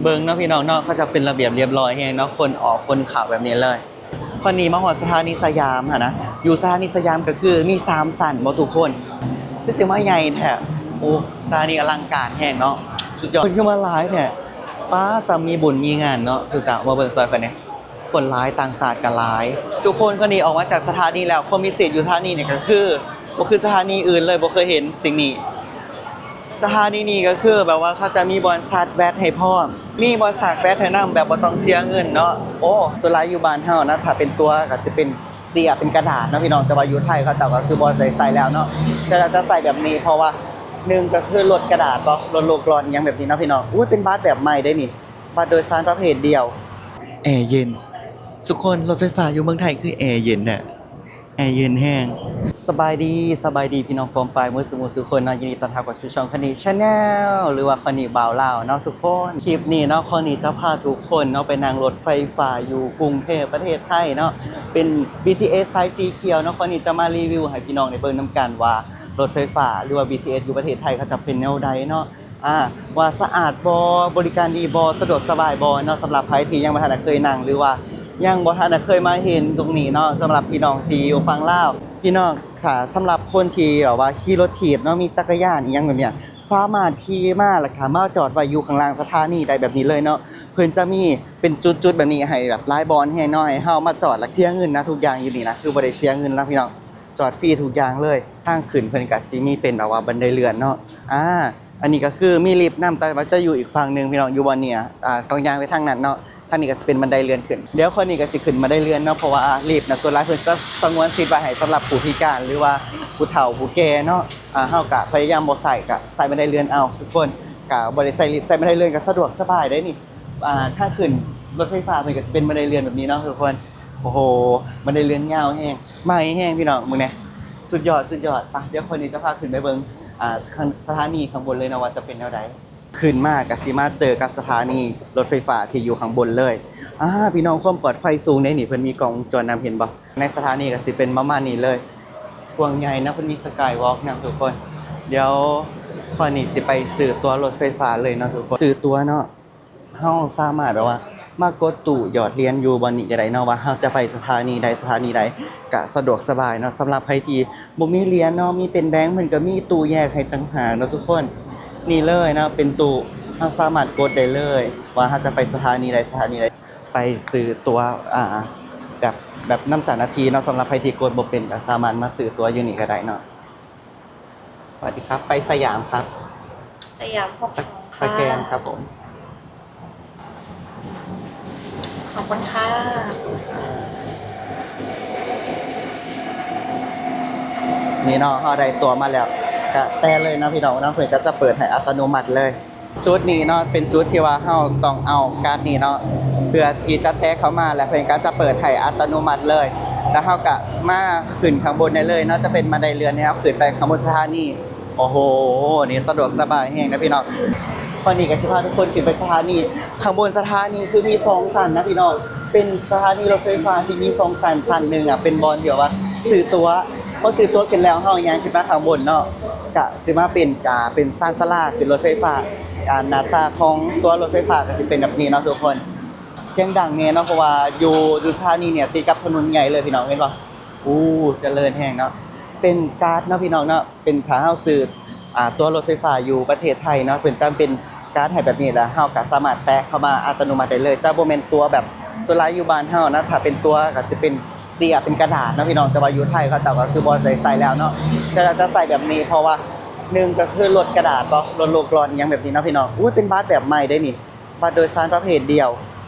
ເບິ່ງເນາະພີ່ນ້ອງເນາະ ເຂົາເຈົ້າເປັນລະບຽບລຽບຮ້ອຍແຮງເນາະ ຄົນອອກຄົນເຂົ້າແບບນີ້ເລີຍ. ຂ້ອຍນີ້ມາຮອດສະຖານີສະຫຍາມຫັ້ນນະ ຢູ່ສະຖານີສະຫຍາມກໍຄືມີສາມຊັ້ນບໍ່ທຸກຄົນ ຄືຊິມາໃຫຍ່ແທ້. ໂອ້ ສະຖານີອະລັງການແຮງເນາະ ສຸດຍອດ. ຄົນຄືມາຫຼາຍແທ້ ປ້າ ສ່ຳມີບຸນມີງານເນາະ. ສຸດຍອດ ມາເບິ່ງຊ່ອຍຂ້ອຍແດ່. ຄົນຫຼາຍ ຕ່າງຊາດກໍຫຼາຍ. ທຸກຄົນ ຂ້ອຍນີ້ອອກມາຈາກສະຖານີແລ້ວ ຄວາມພິເສດຢູ່ສະຖານີນີ້ກໍຄື ບໍ່ຄືສະຖານີອື່ນເລີຍ ບໍ່ເຄີຍເຫັນສິ່ງນີ້. ສະຖານີນີ້ກໍຄືແບບວ່າເຂົາຈະມີບ່ອນຊາດແບັດໃຫ້ພ້ອມ ມີບ່ອນຊາດແບັດໃຫ້ນຳ ແບບບໍ່ຕ້ອງເສຍເງິນເນາະ. ໂອ້ ສ່ວນຫຼາຍຢູ່ບ້ານເຮົານະ ຖ້າເປັນຕົ໋ວກໍຈະເປັນເຈ້ຍ ເປັນກະດາດເນາະພີ່ນ້ອງ ແຕ່ວ່າຢູ່ໄທເຂົາເຈົ້າກໍຄືບໍ່ໄດ້ໃສ່ແລ້ວເນາະ ເຂົາເຈົ້າຈະໃສ່ແບບນີ້ ເພາະວ່າໜຶ່ງກໍຄືລົດກະດາດເນາະ ລົດໂລກຮ້ອນອີ່ຫຍັງແບບນີ້ເນາະພີ່ນ້ອງ. ອຸ້ຍ ເປັນບັດແບບໃໝ່ເດ້ນີ້ ບັດໂດຍສານປະເພດດຽວ ແອເຢັນ. ທຸກຄົນ ລົດໄຟຟ້າຢູ່ເມືອງໄທຄືແອເຢັນແທ້ ແອເຢັນແຮງ. ສະບາຍດີ ສະບາຍດີພີ່ນ້ອງປ້ອງປາຍໝົດສູ່ໝູ່ສູ່ຄົນເນາະ ຍິນດີຕ້ອນຮັບເຂົ້າສູ່ຊ່ອງຄະນີ Channel ຫຼືວ່າຄະນີບ່າວລາວເນາະທຸກຄົນ. ຄລິບນີ້ເນາະ ຄະນີຈະພາທຸກຄົນເນາະ ໄປນັ່ງລົດໄຟຟ້າຢູ່ກຸງເທບ ປະເທດໄທເນາະ ເປັນ BTS ສາຍສີຂຽວເນາະ. ຄະນີຈະມາຣີວິວໃຫ້ພີ່ນ້ອງໄດ້ເບິ່ງນຳກັນວ່າ ລົດໄຟຟ້າ ຫຼືວ່າ BTS ຢູ່ປະເທດໄທເຂົາຈະເປັນແນວໃດເນາະ ອ່າ ວ່າສະອາດບໍ່ ບໍລິການດີບໍ່ ສະດວກສະບາຍບໍ່ເນາະ. ສຳລັບໃຜທີ່ຍັງບໍ່ທັນໄດ້ເຄີຍນັ່ງ ຫຼືວ່າຍັງບໍ່ທັນໄດ້ເຄີຍມາເຫັນຕົງນີ້ເນາະ ສຳລັບພີ່ນ້ອງທີ່ຢູ່ຝັ່ງລາວ ພີ່ນ້ອງ ຖ້າສຳລັບຄົນທີ່ແບບວ່າຂີ່ລົດຖີບເນາະ ມີຈັກກະຍານອີ່ຫຍັງແບບເນີ້ຍ ສາມາດຂີ່ມາ ແລ້ວກໍມາຈອດໄວ້ຢູ່ຂ້າງລ່າງສະຖານີໄດ້ແບບນີ້ເລີຍເນາະ. ເພິ່ນຈະມີເປັນຈຸດໆແບບນີ້ໃຫ້ແບບຫຼາຍບ່ອນແຮງເນາະ ໃຫ້ເຮົາມາຈອດ ແລ້ວເສຍເງິນນະ. ທຸກຢ່າງຢູ່ນີ້ນະ ຄືບໍ່ໄດ້ເສຍເງິນນະພີ່ນ້ອງ ຈອດຟຣີທຸກຢ່າງເລີຍ. ທາງຂຶ້ນເພິ່ນກໍຊິມີເປັນແບບວ່າບັນໄດເລື່ອນເນາະ ອ່າ ອັນນີ້ກໍຄືມີລິບນຳ ແຕ່ວ່າຈະຢູ່ອີກຝັ່ງໜຶ່ງພີ່ນ້ອງ ຢູ່ບ່ອນນີ້ ອ່າ ຕ້ອງຍ່າງໄປທາງນັ້ນເນາະ. ທາງນີ້ກໍຊິເປັນບັນໄດເລື່ອນຂຶ້ນ ດຽວຂ້ອຍນີ້ກໍຊິຂຶ້ນບັນໄດເລື່ອນເນາະ ເພາະວ່າລິບນະ ສ່ວນຫຼາຍເພິ່ນສະ ສະຫງວນສິດໄວ້ໃຫ້ສຳລັບຜູ້ພິການ ຫຼືວ່າຜູ້ເຖົ້າຜູ້ແກ່ເນາະ. ອ່າ ເຮົາກໍພະຍາຍາມບໍ່ໃຊ້ ກໍໃຊ້ບັນໄດເລື່ອນເອົາທຸກຄົນ ກໍບໍ່ໄດ້ໃຊ້ລິບ ໃຊ້ບັນໄດເລື່ອນກໍສະດວກສະບາຍເດ້ນີ້. ອ່າ ທາງຂຶ້ນລົດໄຟຟ້າເພິ່ນກໍຈະເປັນບັນໄດເລື່ອນແບບນີ້ເນາະທຸກຄົນ. ໂອ້ໂຫ ບັນໄດເລື່ອນຍາວແຮງ ໃໝ່ແຮງພີ່ນ້ອງ ເບິ່ງແດ່ ສຸດຍອດ ສຸດຍອດ. ໄປ ດຽວຂ້ອຍນີ້ຈະພາຂຶ້ນໄປເບິ່ງ ອ່າ ສະຖານີຂ້າງບົນເລີຍເນາະ ວ່າຈະເປັນແນວໃດ. ຂຶ້ນມາກໍຊິມາເຈີກັບສະຖານີລົດໄຟຟ້າທີ່ຢູ່ຂ້າງບົນເລີຍ. ອ່າ ພີ່ນ້ອງ ຄວາມປອດໄຟສູງເດ້ນີ້ ເພິ່ນມີກ້ອງວົງຈອນນຳ ເຫັນບໍ່? ໃນສະຖານີກໍຊິເປັນປະມານນີ້ເລີຍ ກວ້າງໃຫຍ່ນະ ເພິ່ນມີ Skywalk ນຳທຸກຄົນ. ດຽວຂ້ອຍນີ້ຊິໄປຊື້ຕົ໋ວລົດໄຟຟ້າເລີຍເນາະທຸກຄົນ ຊື້ຕົ໋ວເນາະ. ເຮົາສາມາດແບບວ່າມາກົດຕູ້ຫຍອດຫຼຽນຢູ່ບ່ອນນີ້ກໍໄດ້ເນາະ ວ່າເຮົາຈະໄປສະຖານີໃດ ສະຖານີໃດ ກະສະດວກສະບາຍເນາະ. ສຳລັບໃຜທີ່ບໍ່ມີຫຼຽນເນາະ ມີເປັນແບງ ເພິ່ນກໍມີຕູ້ແຍກໃຫ້ຕ່າງຫາກເນາະທຸກຄົນ. ນີ້ເລີຍເນາະ ເປັນຕູ້ ເຮົາສາມາດກົດໄດ້ເລີຍ ວ່າເຮົາຈະໄປສະຖານີໃດ ສະຖານີໃດ ໄປຊື້ຕົ໋ວ ອ່າ ແບບ ແບບນຳເຈົ້າໜ້າທີ່ເນາະ. ສຳລັບໃຜທີ່ກົດບໍ່ເປັນ ກໍສາມາດມາຊື້ຕົ໋ວຢູ່ນີ້ກໍໄດ້ເນາະ. สวัสดีครับ ไปสยามครับ สยาม หกสอง ส ค่ะ สแกนครับผม ขอบคุณค่ะ ນີ້ເນາະ ເຮົາໄດ້ຕົ໋ວມາແລ້ວ ກະແຕະເລີຍເນາະພີ່ນ້ອງເນາະ ເພິ່ນກໍຈະເປີດໃຫ້ອັດຕະໂນມັດເລີຍ. ຈຸດນີ້ເນາະ ເປັນຈຸດທີ່ວ່າເຮົາຕ້ອງເອົາກາດນີ້ເນາະ ເພື່ອທີ່ຈະແຕະເຂົ້າມາ ແລ້ວເພິ່ນກໍຈະເປີດໃຫ້ອັດຕະໂນມັດເລີຍ ແລ້ວເຮົາກໍມາຂຶ້ນຂ້າງບົນໄດ້ເລີຍເນາະ ຈະເປັນບັນໄດເລື່ອນໃຫ້ເຮົາຂຶ້ນໄປຂ້າງບົນສະຖານີ. ໂອ້ໂຫ ນີ້ສະດວກສະບາຍແຮງນະພີ່ນ້ອງ. ຕອນນີ້ກໍຊິພາທຸກຄົນຂຶ້ນໄປສະຖານີ ຂ້າງບົນສະຖານີຄືມີສອງຊັ້ນນະພີ່ນ້ອງ ເປັນສະຖານີລົດໄຟຟ້າທີ່ມີສອງຊັ້ນ ຊັ້ນໜຶ່ງອະເປັນບ່ອນທີ່ວ່າຊື້ຕົ໋ວ ພໍຊື້ຕົ໋ວຂຶ້ນແລ້ວ ເຮົາຍ່າງຂຶ້ນມາຂ້າງບົນເນາະ ກະຊິມາເປັນ ກະເປັນຊານຊາລາຂຶ້ນລົດໄຟຟ້າ. ການໜ້າຕາຂອງຕົ໋ວລົດໄຟຟ້າກໍຊິເປັນແບບນີ້ເນາະທຸກຄົນ. ສຽງດັງແນ່ເນາະ ເພາະວ່າຢູ່ ຢູ່ສະຖານີນີ້ຕິດກັບຖະໜົນໃຫຍ່ເລີຍພີ່ນ້ອງ ເຫັນບໍ່? ໂອ້ ຈະເລີນແຮງເນາະ. ເປັນກາດເນາະພີ່ນ້ອງເນາະ ເປັນ ຖ້າເຮົາຊື້ ອ່າ ຕົ໋ວລົດໄຟຟ້າຢູ່ປະເທດໄທເນາະ ເພິ່ນຈະເປັນກາດໃຫ້ແບບນີ້ ແລ້ວເຮົາກໍສາມາດແຕະເຂົ້າມາອັດຕະໂນມັດໄດ້ເລີຍ ຈະບໍ່ແມ່ນຕົ໋ວແບບ ສ່ວນຫຼາຍຢູ່ບ້ານເຮົານະ ຖ້າເປັນຕົ໋ວກໍຈະເປັນເຈ້ຍ ເປັນກະດາດເນາະພີ່ນ້ອງ ແຕ່ວ່າຢູ່ໄທເຂົາເຈົ້າກໍຄືບໍ່ໄດ້ໃສ່ແລ້ວເນາະ ເຂົາເຈົ້າຈະໃສ່ແບບນີ້ ເພາະວ່າໜຶ່ງກໍຄືລົດກະດາດເນາະ ລົດໂລກຮ້ອນອີ່ຫຍັງແບບນີ້ເນາະພີ່ນ້ອງ. ໂອ້ຍ ເປັນບັດແບບໃໝ່ເດ້ນີ້ ບັດໂດຍສານປະເພດດຽວ.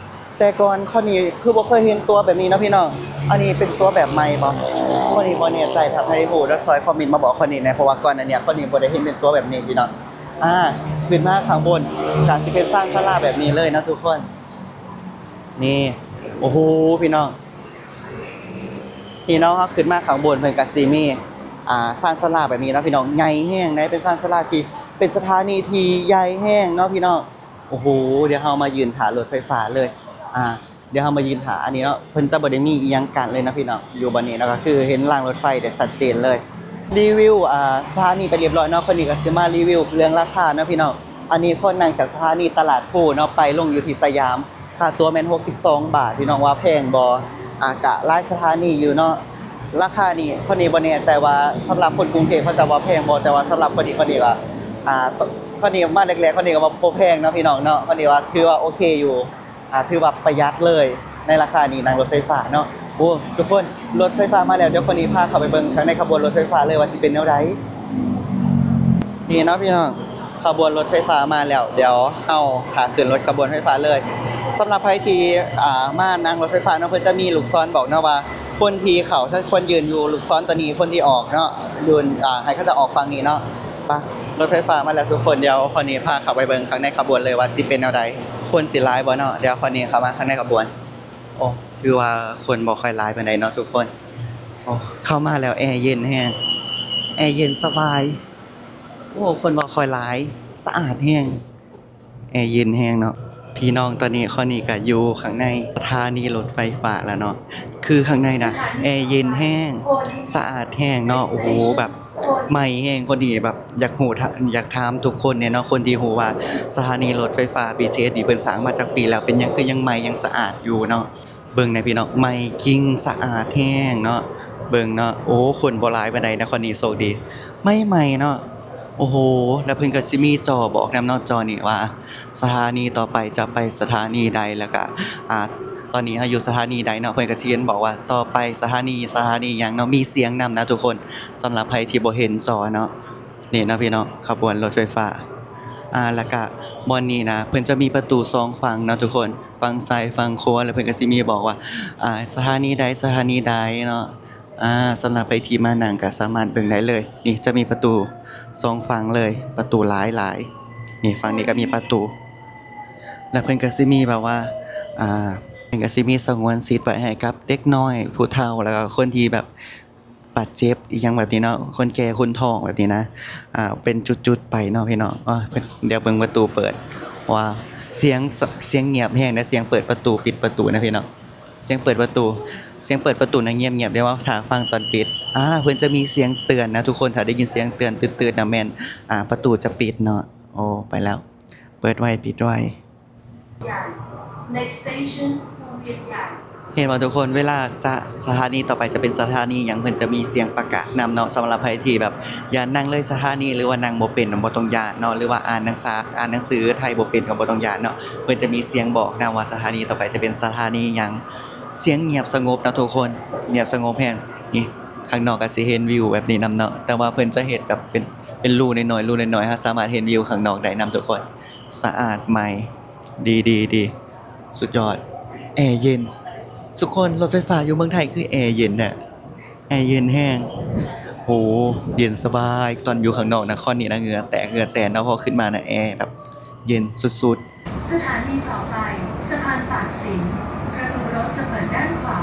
ແຕ່ກ່ອນຂ້ອຍນີ້ຄືບໍ່ເຄີຍເຫັນຕົ໋ວແບບນີ້ເນາະພີ່ນ້ອງ ອັນນີ້ເປັນຕົ໋ວແບບໃໝ່ບໍ່? ຂ້ອຍນີ້ບໍ່ແນ່ໃຈ ຖ້າໃຜຮູ້ແລ້ວຊ່ອຍຄອມເມັນມາບອກຂ້ອຍນີ້ແດ່ ເພາະວ່າກ່ອນໜ້ານີ້ຂ້ອຍນີ້ບໍ່ໄດ້ເຫັນເປັນຕົ໋ວແບບນີ້ພີ່ນ້ອງ. ອ່າ ຂຶ້ນມາຂ້າງບົນ ກະຊິເປັນຊານສາລາແບບນີ້ເລີຍເນາະທຸກຄົນ. ນີ້ ໂອ້ໂຫ ພີ່ນ້ອງ ພີ່ນ້ອງ ເຮົາຂຶ້ນມາຂ້າງບົນເພິ່ນກະຊິມີ ອ່າ ຊານສາລາແບບນີ້ເນາະພີ່ນ້ອງ ໃຫຍ່ແຮງເດ້ ເປັນຊານສາລາທີ່ ເປັນສະຖານີທີ່ໃຫຍ່ແຮງເນາະພີ່ນ້ອງ. ໂອ້ໂຫ ດຽວເຮົາມາຢືນຖ້າລົດໄຟຟ້າເລີຍ ອ່າ ດຽວເຮົາມາຢືນຖ້າອັນນີ້ເນາະ ເພິ່ນຈະບໍ່ໄດ້ມີອີ່ຫຍັງກັ້ນເລີຍເນາະພີ່ນ້ອງ ຢູ່ບ່ອນນີ້ເນາະ ກໍຄືເຫັນລາງລົດໄຟໄດ້ຊັດເຈນເລີຍ. ຣີວິວ ອ່າ ສະຖານີໄປລຽບຮ້ອຍເນາະ ຄາວນີ້ກໍຊິມາຣີວິວເລື່ອງລາຄາເນາະພີ່ນ້ອງ. ອັນນີ້ຄົນນັ່ງຈາກສະຖານີຕະຫຼາດພູເນາະ ໄປລົງຢູ່ທີ່ສະຫຍາມ ຄ່າตั๋ວແມ່ນຫົກສິບສອງບາດ ພີ່ນ້ອງວ່າແພງບໍ່? ອາ ກະຫຼາຍສະຖານີຢູ່ເນາະ ລາຄານີ້ ຄົນນີ້ບໍ່ແນ່ໃຈວ່າສຳລັບຄົນກຸງເທບເຂົາຈະວ່າແພງບໍ່ ແຕ່ວ່າສຳລັບຄົນນີ້ ຄົນນີ້ວ່າ ອາ ຄົນນີ້ມາແລກໆ ຄົນນີ້ກໍວ່າບໍ່ແພງເນາະ ພີ່ນ້ອງເນາະ ຄົນນີ້ວ່າຖືວ່າໂອເຄຢູ່. ອ່າ ຖືວ່າປະຢັດເລີຍໃນລາຄານີ້ ນັ່ງລົດໄຟຟ້າເນາະ. ໂອ້ ທຸກຄົນ ລົດໄຟຟ້າມາແລ້ວ ດຽວຂ້ອຍນີ້ພາເຂົ້າໄປເບິ່ງຂ້າງໃນຂະບວນລົດໄຟຟ້າເລີຍວ່າຊິເປັນແນວໃດ. ນີ້ເນາະພີ່ນ້ອງ ຂະບວນລົດໄຟຟ້າມາແລ້ວ ດຽວເຮົາຖ້າຂຶ້ນລົດຂະບວນໄຟຟ້າເລີຍ. ສຳລັບໃຜທີ່ ອ່າ ມານັ່ງລົດໄຟຟ້າເນາະ ເພິ່ນຈະມີລູກສອນບອກເນາະວ່າ ຄົນທີ່ເຂົ້າ ຄືຄົນຢືນຢູ່ລູກສອນຕົວນີ້ ຄົນທີ່ອອກເນາະ ຢູ່ ອ່າ ໃຫ້ເຂົາເຈົ້າອອກຝັ່ງນີ້ເນາະ. ໄປ ລົດໄຟຟ້າມາແລ້ວທຸກຄົນ ດຽວຂ້ອຍນີ້ພາເຂົ້າໄປເບິ່ງຂ້າງໃນຂະບວນເລີຍວ່າຊິເປັນແນວໃດ ຄົນຊິຫຼາຍບໍ່ເນາະ. ດຽວຂ້ອຍນີ້ເຂົ້າມາຂ້າງໃນຂະບວນ ໂອ້ ຖືວ່າຄົນບໍ່ຄ່ອຍຫຼາຍປານໃດເນາະທຸກຄົນ. ໂອ້ ເຂົ້າມາແລ້ວແອເຢັນແຮງ ແອເຢັນສະບາຍ. ໂອ້ ຄົນບໍ່ຄ່ອຍຫຼາຍ ສະອາດແຮງ ແອເຢັນແຮງເນາະ. ພີ່ນ້ອງ ຕອນນີ້ຂ້ອຍນີ້ກະຢູ່ຂ້າງໃນສະຖານີລົດໄຟຟ້າແລ້ວເນາະ ຄືຂ້າງໃນນະແອເຢັນແຮງ ສະອາດແຮງເນາະ. ໂອ້ໂຫ ແບບໃໝ່ແຮງ ຄົນນີ້ແບບຢາກຮູ້ ຢາກຖາມທຸກຄົນແດ່ເນາະ ຄົນທີ່ຮູ້ວ່າສະຖານີລົດໄຟຟ້າ ບີທີເອສ ນີ້ເພິ່ນສ້າງມາຈັກປີແລ້ວ ເປັນຫຍັງຄືຍັງໃໝ່ຍັງສະອາດຢູ່ເນາະ. ເບິ່ງແດ່ພີ່ນ້ອງ ໃໝ່ກິ່ງສະອາດແຮງເນາະ ເບິ່ງເນາະ. ໂອ້ ຄົນບໍ່ຫຼາຍປານໃດນະ ຂ້ອຍນີ້ໂຊກດີ ໃໝ່ໆເນາະ. ໂອ້ໂຫ ແລ້ວເພິ່ນກໍຊິມີຈໍບອກນຳເນາະ ຈໍນີ້ວ່າສະຖານີຕໍ່ໄປຈະໄປສະຖານີໃດ ແລ້ວກະ ອ່າ ຕອນນີ້ເຮົາຢູ່ສະຖານີໃດເນາະ ເພິ່ນກໍຊິເຫັນບອກວ່າຕໍ່ໄປສະຖານີ ສະຖານີຫຍັງເນາະ ມີສຽງນຳນະທຸກຄົນ ສຳລັບໃຜທີ່ບໍ່ເຫັນຈໍເນາະ. ນີ້ເນາະພີ່ນ້ອງ ຂະບວນລົດໄຟຟ້າ ອ່າ ແລ້ວກະບ່ອນນີ້ນະ ເພິ່ນຈະມີປະຕູສອງຝັ່ງເນາະທຸກຄົນ ຝັ່ງຊ້າຍຝັ່ງຂວາ ແລ້ວເພິ່ນກໍຊິມີບອກວ່າ ອ່າ ສະຖານີໃດ ສະຖານີໃດເນາະ. ອ່າ ສຳລັບໃຜທີ່ມານັ່ງກໍສາມາດເບິ່ງໄດ້ເລີຍ ນີ້ຈະມີປະຕູສອງຝັ່ງເລີຍ ປະຕູຫຼາຍໆ. ນີ້ຝັ່ງນີ້ກໍມີປະຕູ ແລ້ວເພິ່ນກໍຊິມີແບບວ່າ ອ່າ ເພິ່ນກໍຊິມີສະຫງວນສິດໄວ້ໃຫ້ກັບເດັກນ້ອຍ ຜູ້ເຖົ້າ ແລ້ວກໍຄົນທີ່ແບບ ບາດເຈັບອີ່ຫຍັງແບບນີ້ເນາະ ຄົນແກ່ຄົນທ້ອງແບບນີ້ນະ ອ່າ ເປັນຈຸດໆໄປເນາະພີ່ນ້ອງ. ເອີ ດຽວເບິ່ງປະຕູເປີດ ວ້າວ ສຽງ ສ- ສຽງງຽບແຮງນະ ສຽງເປີດປະຕູປິດປະຕູນະພີ່ນ້ອງ ສຽງເປີດປະຕູ ສຽງເປີດປະຕູນະງຽບໆ ດຽວມາຖ້າຟັງຕອນປິດ. ອ່າ ເພິ່ນຈະມີສຽງເຕືອນນະທຸກຄົນ ຖ້າໄດ້ຍິນສຽງເຕືອນຕືດໆນະແມ່ນ ອ່າ ປະຕູຈະປິດເນາະ. ໂອ້ ໄປແລ້ວ ເປີດໄວ້ປິດໄວ້. ເຫັນບໍ່ທຸກຄົນ ເວລາຈະ ສະຖານີຕໍ່ໄປຈະເປັນສະຖານີຫຍັງ ເພິ່ນຈະມີສຽງປະກາດນຳເນາະ. ສຳລັບໃຜທີ່ແບບຢ້ານນັ່ງເລີຍສະຖານີ ຫຼືວ່ານັ່ງບໍ່ເປັນ ບໍ່ຕ້ອງຢ້ານເນາະ ຫຼືວ່າອ່ານໜັງສາ ອ່ານໜັງສືໄທບໍ່ເປັນກໍບໍ່ຕ້ອງຢ້ານເນາະ. ເພິ່ນຈະມີສຽງບອກນຳວ່າສະຖານີຕໍ່ໄປຈະເປັນສະຖານີຫຍັງ. ສຽງງຽບສະຫງົບເນາະທຸກຄົນ ງຽບສະຫງົບແຮງ. ນີ້ ຂ້າງນອກກໍຊິເຫັນວິວແບບນີ້ນຳເນາະ ແຕ່ວ່າເພິ່ນຈະເຮັດແບບເປັນ ເປັນຮູນ້ອຍໆ ຮູນ້ອຍໆ ເຮົາສາມາດເຫັນວິວຂ້າງນອກໄດ້ນຳທຸກຄົນ. ສະອາດໃໝ່ ດີໆໆ ສຸດຍອດ ແອເຢັນ. ທຸກຄົນ ລົດໄຟຟ້າຢູ່ເມືອງໄທຄືແອເຢັນແທ້ ແອເຢັນແຮງ. ໂຫ ເຢັນສະບາຍ ຕອນຢູ່ຂ້າງນອກນະ ຂ້ອຍນີ້ນະ ເຫື່ອແຕກເຫື່ອແຕນເນາະ ພໍຂຶ້ນມານະ ແອແບບເຢັນສຸດໆ. ສະຖານີຕໍ່ໄປ ສະພານຕາກສິນ ປະຕູລົດຈະເປີດດ້ານຂວາ.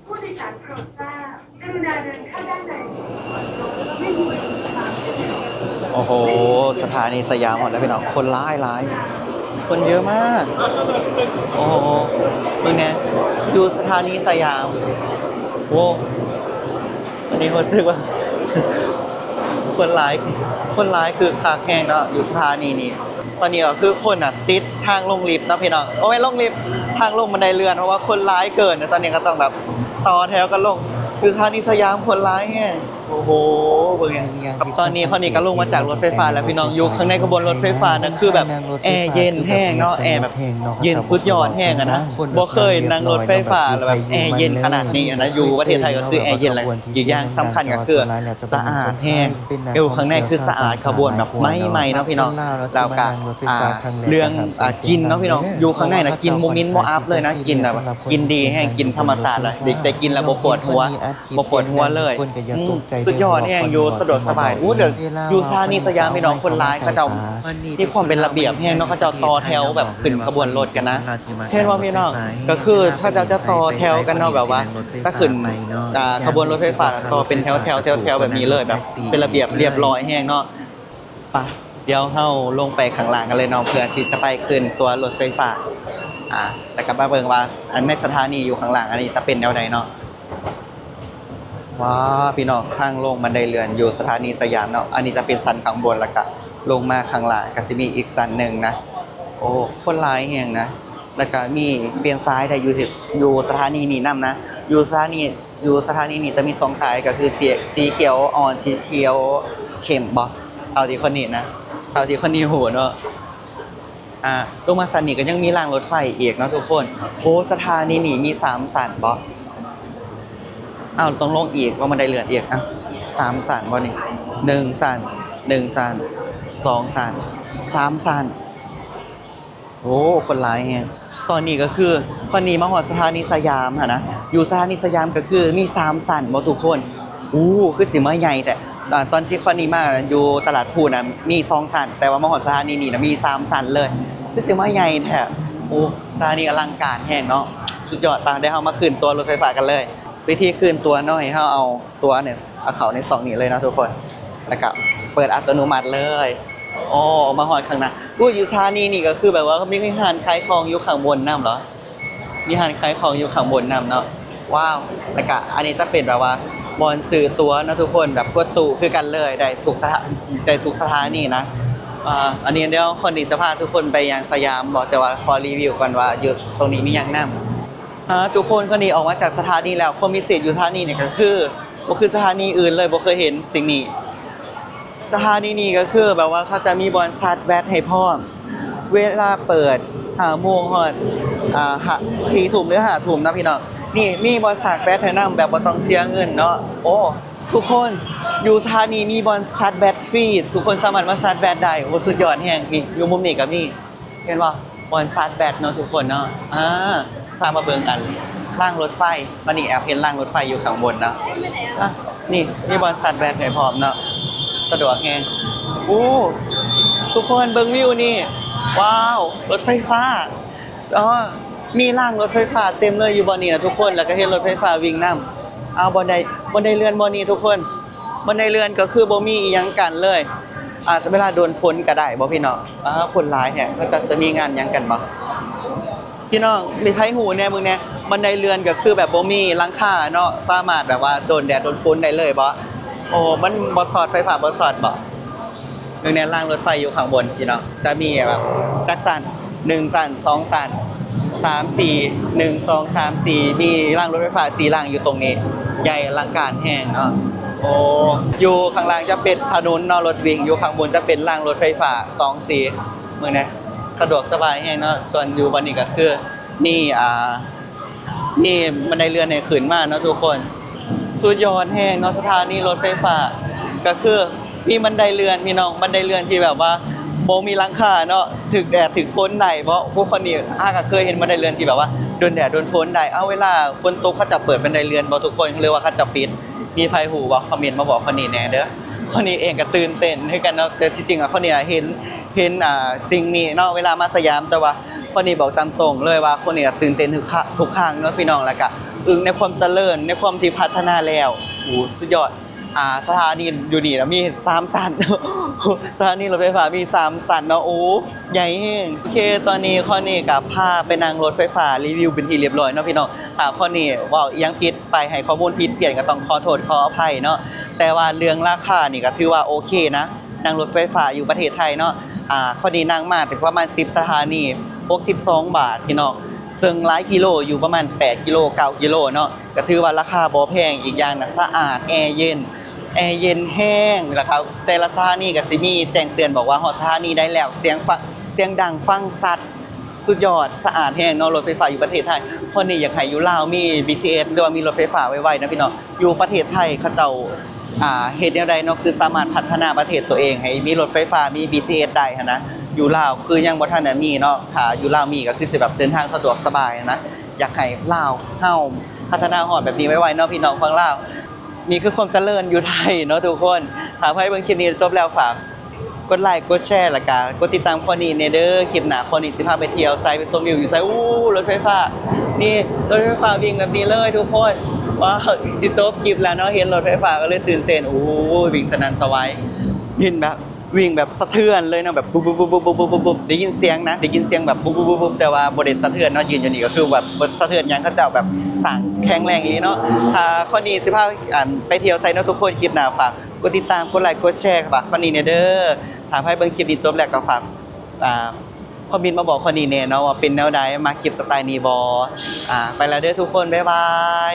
ผู้โดยสารโปรดทราบ กรุณาเดินเข้าด้านใน ไม่มี โอ้โห สถานีสยามฮอดแล้วพี่น้อง คนหลายหลาย คนเยอะมาก โอ้โห เบิ่งแหน่ อยู่สถานีสยาม โอ้ อันนี้รู้สึกว่า คนหลาย คนหลายคึกคักแฮงเนาะ อยู่สถานีนี้ ตอนนี้ก็คือคนน่ะติดทางลงลิฟต์เนาะพี่น้อง บ่แม่นลงลิฟต์ ทางลงบันไดเลื่อน เพราะว่าคนหลายเกิน ตอนนี้ก็ต้องแบบต่อแถวกันลง อยู่สถานีสยามคนหลายแฮง ໂອ້ໂຫ ເບິ່ງແດ່ ຕອນນີ້ຂ້ອຍນີ້ກໍລົງມາຈາກລົດໄຟຟ້າແລ້ວພີ່ນ້ອງ. ຢູ່ຂ້າງໃນຂະບວນລົດໄຟຟ້ານະ ຄືແບບແອເຢັນແຮງເນາະ ແອແບບເຢັນສຸດຍອດແຮງຫັ້ນນະ. ບໍ່ເຄີຍນັ່ງລົດໄຟຟ້າແລ້ວແບບແອເຢັນຂະໜາດນີ້ຫັ້ນນະ. ຢູ່ປະເທດໄທກໍຄືແອເຢັນແຫຼະ ອີກຢ່າງສຳຄັນກໍຄືສະອາດແຮງ. ເອີ ຂ້າງໃນຄືສະອາດ ຂະບວນແບບໃໝ່ໆເນາະພີ່ນ້ອງ. ແລ້ວກໍ ອ່າ ເລື່ອງ ອ່າ ກິ່ນເນາະພີ່ນ້ອງ ຢູ່ຂ້າງໃນນະ ກິ່ນບໍ່ໝິ່ນບໍ່ອັບເລີຍນະ. ກິ່ນແບບ ກິ່ນດີແຮງ ກິ່ນທຳມະຊາດເລີຍ ໄດ້ ໄດ້ກິ່ນແລ້ວບໍ່ປວດຫົວ ບໍ່ປວດຫົວເລີຍ. ອືມ ສຸດຍອດແຮງ ຢູ່ສະດວກສະບາຍ. ໂອ້ ດຽວຢູ່ສະຖານີສະຫຍາມພີ່ນ້ອງ ຄົນຫຼາຍ ເຂົາເຈົ້າມີຄວາມເປັນລະບຽບແຮງເນາະ. ເຂົາເຈົ້າຕໍ່ແຖວແບບຂຶ້ນຂະບວນລົດກັນນະ ເຫັນບໍ່ພີ່ນ້ອງ? ກໍຄືເຂົາເຈົ້າຈະຕໍ່ແຖວກັນເນາະ ແບບວ່າຈະຂຶ້ນ ອ່າ ຂະບວນລົດໄຟຟ້າ ຕໍ່ເປັນແຖວໆ ແຖວໆ ແບບນີ້ເລີຍ ແບບເປັນລະບຽບລຽບຮ້ອຍແຮງເນາະ. ປະ ດຽວເຮົາລົງໄປຂ້າງລ່າງກັນເລີຍເນາະ ເພື່ອທີ່ຈະໄປຂຶ້ນຕົວລົດໄຟຟ້າ ອ່າ ແລ້ວກໍມາເບິ່ງວ່າ ອັນໃນສະຖານີຢູ່ຂ້າງລ່າງອັນນີ້ຈະເປັນແນວໃດເນາະ. ວ້າ ພີ່ນ້ອງ ທາງລົງບັນໄດເລື່ອນຢູ່ສະຖານີສະຫຍາມເນາະ. ອັນນີ້ຈະເປັນຊັ້ນຂ້າງບົນ ແລ້ວກໍລົງມາຂ້າງລ່າງກໍຊິມີອີກຊັ້ນໜຶ່ງນະ. ໂອ້ ຄົນຫຼາຍແຮງນະ. ແລ້ວກະມີປ່ຽນສາຍໄດ້ຢູ່ທີ່ ຢູ່ສະຖານີນີ້ນຳນະ. ຢູ່ສະຖານີ ຢູ່ສະຖານີນີ້ຈະມີສອງສາຍ ກະຄືສີ ສີຂຽວອ່ອນ ສີຂຽວເຂັ້ມບໍ ເທົ່າທີ່ຄົນນີ້ນະ ເທົ່າທີ່ຄົນນີ້ຮູ້ເນາະ. ອ່າ ລົງມາຊັ້ນນີ້ກະຍັງມີລາງລົດໄຟອີກເນາະທຸກຄົນ. ໂອ້ ສະຖານີນີ້ມີສາມຊັ້ນບໍ? ອ້າວ ຕ້ອງລົງອີກ ວ່າມັນໄດ້ເລື່ອນອີກ. ອ່ະ ສາມຊັ້ນບໍນີ້? ໜຶ່ງຊັ້ນ ໜຶ່ງຊັ້ນ ສອງຊັ້ນ ສາມຊັ້ນ. ໂອ້ ຄົນຫຼາຍແຮງ. ຕອນນີ້ກໍຄື ຕອນນີ້ມາຮອດສະຖານີສະຫຍາມຫັ້ນນະ. ຢູ່ສະຖານີສະຫຍາມກໍຄືມີສາມຊັ້ນບໍທຸກຄົນ? ໂອ້ ຄືຊິມາໃຫຍ່ແທ້. ອາ ຕອນທີ່ຂ້ອຍນີ້ມາຢູ່ຕະຫຼາດພູນນະ ມີສອງຊັ້ນ ແຕ່ວ່າມາຮອດສະຖານີນີ້ນະ ມີສາມຊັ້ນເລີຍ. ຄືຊິມາໃຫຍ່ແທ້. ໂອ້ ສະຖານີອະລັງການແຮງເນາະ. ສຸດຍອດ. ປະ ດຽວເຮົາມາຂຶ້ນຕົວລົດໄຟຟ້າກັນເລີຍ. ວິທີຂຶ້ນຕົວເນາະ ໃຫ້ເຮົາເອົາ ຕົວນີ້ເອົາເຂົ້າໃນຊ່ອງນີ້ເລີຍເນາະທຸກຄົນ ແລ້ວກະເປີດອັດຕະໂນມັດເລີຍ. ໂອ້ ມາຮອດຂ້າງໜ້າ. ອຸ້ຍ ຢູ່ສະຖານີນີ້ກໍຄືແບບວ່າມີຮ້ານຂາຍຂອງຢູ່ຂ້າງບົນນຳເນາະ ມີຮ້ານຂາຍຂອງຢູ່ຂ້າງບົນນຳເນາະ. ວ້າວ ແລ້ວກະອັນນີ້ຈະເປັນແບບວ່າບ່ອນຊື້ຕົ໋ວເນາະທຸກຄົນ ແບບກົດຕູ້ຄືກັນເລີຍ ໄດ້ທຸກສະຖາ ໄດ້ທຸກສະຖານີນະ. ອ່າ ອັນນີ້ດຽວຂ້ອຍນີ້ຈະພາທຸກຄົນໄປຍ່າງສະຫຍາມເນາະ ແຕ່ວ່າຂໍຣີວິວກ່ອນວ່າຢູ່ຕົງນີ້ມີຫຍັງນຳ. ອ່າ ທຸກຄົນ ຂ້ອຍນີ້ອອກມາຈາກສະຖານີແລ້ວ. ຄວາມພິເສດຢູ່ສະຖານີນີ້ກໍຄື ບໍ່ຄືສະຖານີອື່ນເລີຍ ບໍ່ເຄີຍເຫັນສິ່ງນີ້. ສະຖານີນີ້ກໍຄືແບບວ່າເຂົາຈະມີບ່ອນຊາດແບັດໃຫ້ພ້ອມ ເວລາເປີດຫ້າໂມງຮອດ ອ່າ ຫ້າ ສີ່ທຸ່ມ ຫຼື ຫ້າທຸ່ມນະພີ່ນ້ອງ. ນີ້ມີບ່ອນຊາດແບັດໃຫ້ນຳ ແບບບໍ່ຕ້ອງເສຍເງິນເນາະ. ໂອ້ ທຸກຄົນ ຢູ່ສະຖານີມີບ່ອນຊາດແບັດຟຣີ ທຸກຄົນສາມາດມາຊາດແບັດໄດ້. ໂອ້ ສຸດຍອດແຮງ. ນີ້ ຢູ່ມຸມນີ້ກໍມີ ເຫັນບໍ່? ບ່ອນຊາດແບັດເນາະທຸກຄົນເນາະ. ອ່າ ພາມາເບິ່ງອັນລາງລົດໄຟ. ຕອນນີ້ແອບເຫັນລາງລົດໄຟຢູ່ຂ້າງບົນເນາະ. ອ່ະ ນີ້ມີບ່ອນຊາດແບັດໃຫ້ພ້ອມເນາະ ສະດວກແຮງ. ໂອ້ ທຸກຄົນເບິ່ງວິວນີ້ ວ້າວ ລົດໄຟຟ້າ. ອໍ ມີລາງລົດໄຟຟ້າເຕັມເລີຍຢູ່ບ່ອນນີ້ນະທຸກຄົນ ແລ້ວກໍເຫັນລົດໄຟຟ້າວິ່ງນຳ. ອ້າວ ບ່ອນໃດ ບ່ອນໃດເລື່ອນບ່ອນນີ້ທຸກຄົນ. ບັນໄດເລື່ອນກໍຄືບໍ່ມີອີ່ຫຍັງກັ້ນເລີຍ. ອາດຈະເວລາໂດນຝົນກໍໄດ້ບໍພີ່ນ້ອງ? ອາ ຄົນຫຼາຍແທ້. ເຂົາເຈົ້າຈະມີງານຫຍັງກັນບໍ? ພີ່ນ້ອງມີໃຜຮູ້ແດ່ເບິ່ງແດ່? ບັນໄດເລື່ອນກໍຄືແບບບໍ່ມີຫຼັງຄາເນາະ ສາມາດແບບວ່າໂດນແດດໂດນຝົນໄດ້ເລີຍບໍ? ໂອ້ ມັນບໍ່ຊັອດ ໄຟຟ້າບໍ່ຊັອດບໍ? ເບິ່ງແດ່ ລາງລົດໄຟຢູ່ຂ້າງບົນພີ່ນ້ອງ ຈະມີແບບຈັກຊັ້ນ ໜຶ່ງຊັ້ນ ສອງຊັ້ນ ສາມ ສີ່ ໜຶ່ງ ສອງ ສາມ ສີ່ ມີລາງລົດໄຟຟ້າສີ່ລາງຢູ່ຕົງນີ້ ໃຫຍ່ອະລັງການແຮງເນາະ. ໂອ້ ຢູ່ຂ້າງລ່າງຈະເປັນຖະໜົນເນາະ ລົດວິ່ງ ຢູ່ຂ້າງບົນຈະເປັນລາງລົດໄຟຟ້າສອງສີ. ເບິ່ງແດ່ ສະດວກສະບາຍແຮງເນາະ. ສ່ວນຢູ່ບ່ອນນີ້ກໍຄືມີ ອ່າ ມີບັນໄດເລື່ອນໃຫ້ຂຶ້ນມາເນາະທຸກຄົນ. ສຸດຍອດແຮງເນາະ ສະຖານີລົດໄຟຟ້າ ກໍຄືມີບັນໄດເລື່ອນພີ່ນ້ອງ ບັນໄດເລື່ອນທີ່ແບບວ່າບໍ່ມີຫຼັງຄາເນາະ ຖືກແດດຖືກຝົນໄດ້ເບາະ. ພວກຂ້ອຍນີ້ຫາກໍເຄີຍເຫັນບັນໄດເລື່ອນທີ່ແບບວ່າໂດນແດດໂດນຝົນໄດ້. ເອົາ ເວລາຝົນຕົກເຂົາເຈົ້າເປີດບັນໄດເລື່ອນບໍ່ທຸກຄົນ ຫຼືວ່າເຂົາເຈົ້າປິດ? ມີໃຜຮູ້ບໍ່? ຄອມເມັນມາບອກຂ້ອຍນີ້ແດ່ເດີ. ຂ້ອຍນີ້ເອງກໍຕື່ນເຕັ້ນຄືກັນເນາະ ແຕ່ທີ່ຈິງອະ ຂ້ອຍນີ້ເຫັນ ເຫັນ ອ່າ ສິ່ງນີ້ເນາະ ເວລາມາສະຫຍາມ ແຕ່ວ່າ ຂ້ອຍນີ້ບອກຕາມຕົງເລີຍວ່າ ຂ້ອຍນີ້ກະຕື່ນເຕັ້ນທຸກຄະ ທຸກຄັ້ງເນາະພີ່ນ້ອງ ແລ້ວກະອຶ້ງໃນຄວາມຈະເລີນ ໃນຄວາມທີ່ພັດທະນາແລ້ວ. ໂອ້ ສຸດຍອດ. ອ່າ ສະຖານີຢູ່ນີ້ນະມີສາມຊັ້ນ ສະຖານີລົດໄຟຟ້າມີສາມຊັ້ນເນາະ. ໂອ້ ໃຫຍ່ແຮງ. ໂອເຄ ຕອນນີ້ຂ້ອຍນີ້ກະພາໄປນັ່ງລົດໄຟຟ້າ ຣີວິວເປັນທີ່ລຽບຮ້ອຍເນາະພີ່ນ້ອງ. ຖ້າຂ້ອຍນີ້ເວົ້າອີ່ຫຍັງຜິດໄປ ໃຫ້ຂໍ້ມູນຜິດພຽງ ກະຕ້ອງຂໍໂທດຂໍອະໄພເນາະ. ແຕ່ວ່າເລື່ອງລາຄານີ້ກະຖືວ່າໂອເຄນະ. ນັ່ງລົດໄຟຟ້າຢູ່ປະເທດໄທເນາະ ອາ ຂ້ອຍນີ້ນັ່ງມາປະມານສິບສະຖານີ ຫົກສິບສອງບາດພີ່ນ້ອງ ເຊິ່ງຫຼາຍກິໂລຢູ່ ປະມານແປດກິໂລ ເກົ້າກິໂລເນາະ ກໍຖືວ່າລາຄາບໍ່ແພງ. ອີກຢ່າງນະ ສະອາດ ແອເຢັນ ແອເຢັນແຮງ ແລ້ວກໍແຕ່ລະສະຖານີກໍຊິມີແຈ້ງເຕືອນບອກວ່າຮອດສະຖານີໃດແລ້ວ ສຽງຟັງ ສຽງດັງຟັງຊັດ ສຸດຍອດ ສະອາດແຮງເນາະ ລົດໄຟຟ້າຢູ່ປະເທດໄທ. ຄວາມນີ້ຢາກໃຫ້ຢູ່ລາວມີບີທີເອສ ຫຼືວ່າມີລົດໄຟຟ້າໄວໆນະພີ່ນ້ອງ. ຢູ່ປະເທດໄທເຂົາເຈົ້າ ອ່າ ເຮັດແນວໃດເນາະ ຄືສາມາດພັດທະນາປະເທດຕົວເອງໃຫ້ມີລົດໄຟຟ້າ ມີບີທີເອສໄດ້ຫັ້ນນະ. ຢູ່ລາວຄືຍັງບໍ່ທັນໄດ້ມີເນາະ ຖ້າຢູ່ລາວມີກໍຄືຊິແບບເດີນທາງສະດວກສະບາຍຫັ້ນນະ. ຢາກໃຫ້ລາວເຮົາພັດທະນາຮອດແບບນີ້ໄວໆເນາະ ພີ່ນ້ອງຝັ່ງລາວ. ນີ້ຄືຄວາມຈະເລີນຢູ່ໄທເນາະທຸກຄົນ. ຖ້າໃຜເບິ່ງຄລິບນີ້ຈົບແລ້ວ ຝາກກົດໄລ ກົດແຊ ແລ້ວກະກົດຕິດຕາມຄອນນີ້ແດ່ເດີ. ຄລິບໜ້າຄອນນີ້ຊິພາໄປທ່ຽວໃສ ໄປຊົມວິວຢູ່ໃສ. ໂອ້ ລົດໄຟຟ້າ ນີ້ລົດໄຟຟ້າວິ່ງແບບນີ້ເລີຍທຸກຄົນ. ວ້າວ ຊິຈົບຄລິບແລ້ວເນາະ ເຫັນລົດໄຟຟ້າກໍເລີຍຕື່ນເຕັ້ນ. ໂອ້ ວິ່ງສະໜັ່ນສະຫວາຍ ເຫັນແບບ ວິ່ງແບບສະເທືອນເລີຍເນາະ ແບບປຸບໆ ໄດ້ຍິນສຽງນະ ໄດ້ຍິນສຽງແບບປຸບໆ ແຕ່ວ່າບໍ່ໄດ້ສະເທືອນເນາະ. ຢືນຢູ່ນີ້ກໍຄືແບບບໍ່ສະເທືອນຫຍັງ ເຂົາເຈົ້າແບບສ້າງແຂງແຮງອີ່ຫຼີເນາະ. ຖ້າຄອນນີ້ຊິພາ ອັນ ໄປທ່ຽວໃສເນາະທຸກຄົນ ຄລິບໜ້າຝາກກົດຕິດຕາມ ກົດໄລ ກົດແຊ ຝາກຄອນນີ້ແດ່ເດີ. ຖ້າໃຜເບິ່ງຄລິບນີ້ຈົບແລ້ວກໍຝາກ ອ່າ ຄອມເມັນມາບອກຄອນນີ້ແດ່ເນາະ ວ່າເປັນແນວໃດ ມັກຄລິບສະໄຕລ໌ນີ້ບໍ່. ອ່າ ໄປແລ້ວເດີທຸກຄົນ ບາຍບາຍ.